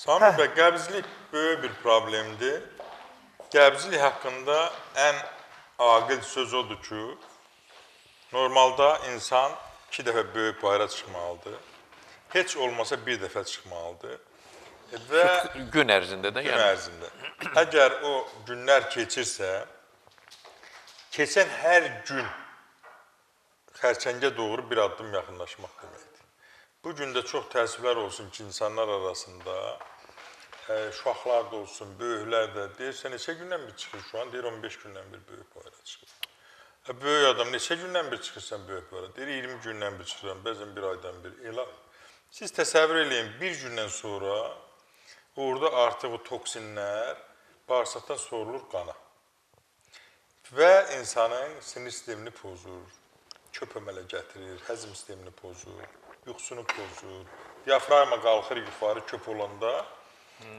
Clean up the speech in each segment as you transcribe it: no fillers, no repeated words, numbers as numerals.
Samir bəy, qəbizlik böyük bir problemdir. Qəbizlik haqqında ən aqil söz odur ki, normalda insan 2 dəfə böyük bayıra çıxmalıdır. Heç olmasa bir dəfə çıxmalıdır. Və gün ərzində də, gün ərzində. Əgər o günlər keçirsə, keçən hər gün xərçəngə doğru bir addım yaxınlaşmaq deməkdir. Bu gün də çox təəssüflər olsun ki, insanlar arasında, uşaqlar da olsun, böyüklər də, deyirsə neçə gündən bir çıxır şu an, deyir 15 gündən bir böyük bayıra çıxır. Böyük adam neçə gündən bir çıxırsan böyük bayıra? Deyir 20 gündən bir çıxıram, bəzən bir aydan bir. Elə siz təsəvvür eləyin, bir gündən sonra orada artıq o toksinlər bağırsaqdan sorulur qana. Və insanın sinir sistemini pozur, çöp əmələ gətirir, həzm sistemini pozur, yuxusunu pozur, diafraqma qalxır yuxarı çöp olanda,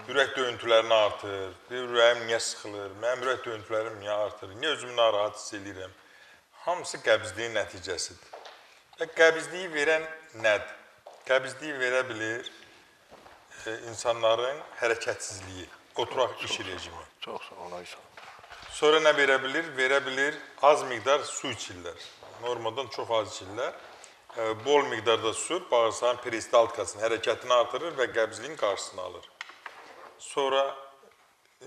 ürək döyüntülərini artır, deyir, ürəyim niyə sıxılır, mənim ürək döyüntülərim niyə artır, niyə özümü narahat hiss eləyirəm? Hamısı qəbizliyin nəticəsidir. Və qəbizliyi verən nədir? Qəbizliyi verə bilir insanların hərəkətsizliyi, oturaq iş rejimi. Çox sağ ol, Ayşə. Sonra nə verə bilir? Verə bilir, az miqdar su içirlər. Normadan çox az içirlər. Bol miqdarda su bağırsağın peristaltikasının hərəkətini artırır və qəbizliyin qarşısını alır. Sonra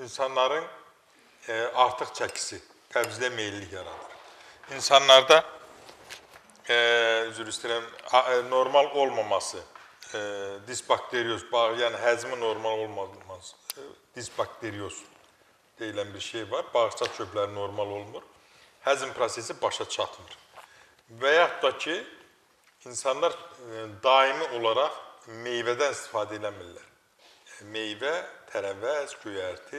insanların artıq çəkisi, qəbizliyə meyillik yaradır. İnsanlarda, üzr istəyirəm, normal olmaması, disbakterioz, yəni həzmi normal olmaması, disbakterioz deyilən bir şey var. Bağırsaq çöpləri normal olmur. Həzm prosesi başa çatmır. Və yaxud da ki, insanlar daimi olaraq meyvədən istifadə eləmirlər. Meyvə, tərəvəz, göyərti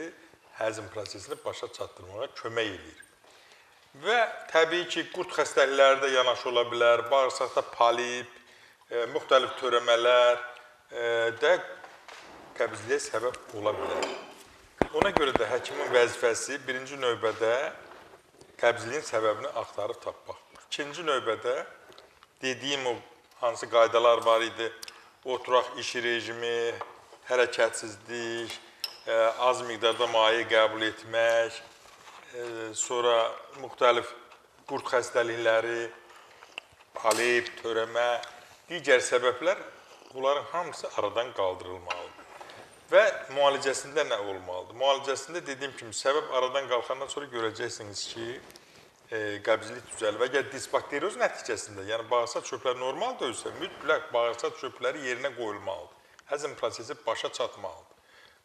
həzm prosesini başa çatdırmağa kömək eləyir. Və təbii ki, qurd xəstəlikləri də yanaşı ola bilər, bağırsaqda polip, müxtəlif törəmələr də qəbizliyə səbəb ola bilər. Ona görə də həkimin vəzifəsi birinci növbədə qəbizliyin səbəbini axtarıb tapmaq. İkinci növbədə dediyim o hansı qaydalar var idi, oturaq iş rejimi, hərəkətsizlik, az miqdarda maye qəbul etmək, sonra müxtəlif qurd xəstəlikləri, polip, törəmə, digər səbəblər, bunların hamısı aradan qaldırılmalıdır. Və müalicəsində nə olmalıdır? Müalicəsində dediyim kimi, səbəb aradan qalxandan sonra görəcəksiniz ki, qəbizlik düzəlir. Və əgər disbakterioz nəticəsində, yəni bağırsaq çöpləri normal döyülsə, mütləq bağırsaq çöpləri yerinə qoyulmalıdır. Həzm prosesi başa çatmalıdır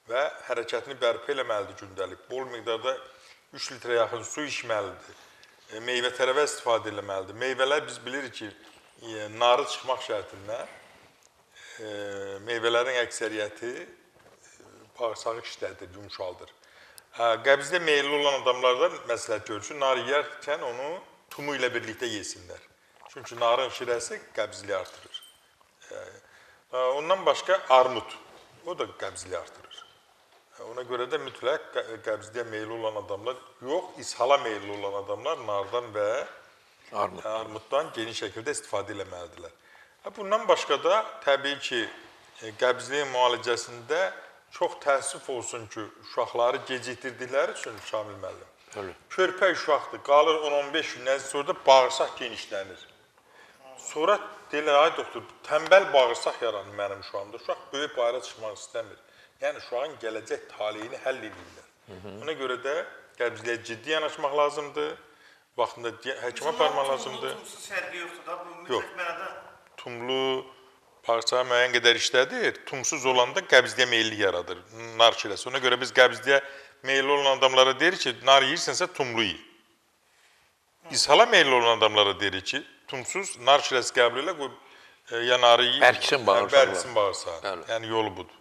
və hərəkətini bərpa eləməlidir gündəlik. Bol miqdarda 3 litrə yaxın su içməlidir. Meyvə tərəvəz istifadə eləməlidir. Meyvələr biz bilirik ki, narı çıxmaq şərtində meyvələrin əksəriyyəti bağırsağı işlədir, yumşaldır. Qəbizdə meyilli olan adamlardan məsləhət görür ki, nar yeyərkən onu tumu ilə birlikdə yesinlər. Çünki narın şirəsi qəbizliyi artırır. Ondan başqa armud, o da qəbizliyi artırır. Ona görə də mütləq qəbizliyə meyilli olan adamlar yox, ishala meyilli olan adamlar nardan və armuddan geniş şəkildə istifadə eləməlidirlər. Bundan başqa da təbii ki, qəbizliyin müalicəsində çox təəssüf olsun ki, uşaqları gecikdirdikləri üçün Şamil müəllim. Körpə uşaqdır, qalır 10-15 gündən sonra da bağırsaq genişlənir. Sonra deyirlər, ay doktor, tənbəl bağırsaq yaranır mənim uşağımda. Uşaq böyük bayıra çıxmaq istəmir. Yəni uşağın gələcək taleyini həll edirlər. Ona görə də qəbizliyə ciddi yanaşmaq lazımdır. Vaxtında həkimə aparmaq lazımdır. Tumsuz fərqi yoxdur da, bu mütləq mənada. Tumlu bağırsağı müəyyən qədər işlədir. Tumsuz olanda qəbizliyə meyillik yaradır, nar şirəsi. Ona görə biz qəbizliyə meyilli olan adamlara deyirik ki, nar yeyirsənsə tumlu ye. İshala meyilli olan adamlara deyirik ki, tumsuz nar şirəsi qəbul elə, qoy, ya narı ye. Bərksin bağırsağı. Bərksin bağırsağı. Yəni yolu budur.